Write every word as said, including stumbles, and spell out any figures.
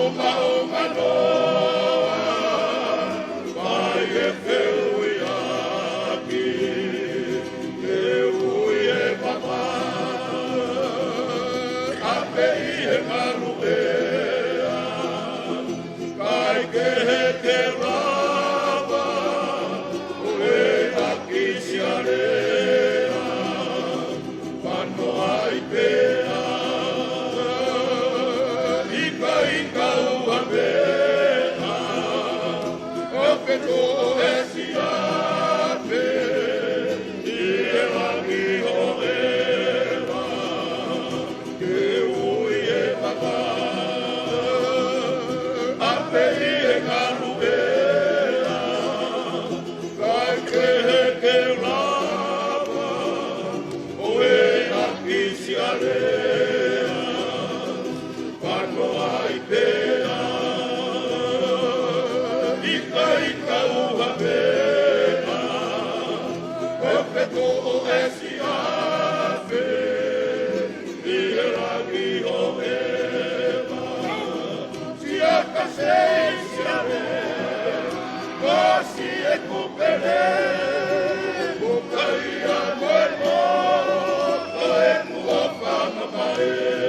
Maʻu manoa, mai e feuiaki, ke ui e papa, ʻa pē ʻi he ngaluʻea, kae kehe ke lava, ʻo e ʻakisialea. Manoa ai pē ā, ika ika ua meʻa, ʻo ke toʻo e siape, ʻi he langi ʻo ʻeva, ke ui e papa, ʻa pē ʻi he ngaluʻea, kae kehe ke lava, ʻo e ʻakisialea, manoa ai pē ā, ika ika ua meʻa, ʻo ke toʻo e siape, ʻi he langi ʻo ʻeva, siaka sei siale, ko si e kupele, ko kai a koe mo, ko e kuo fanga mai.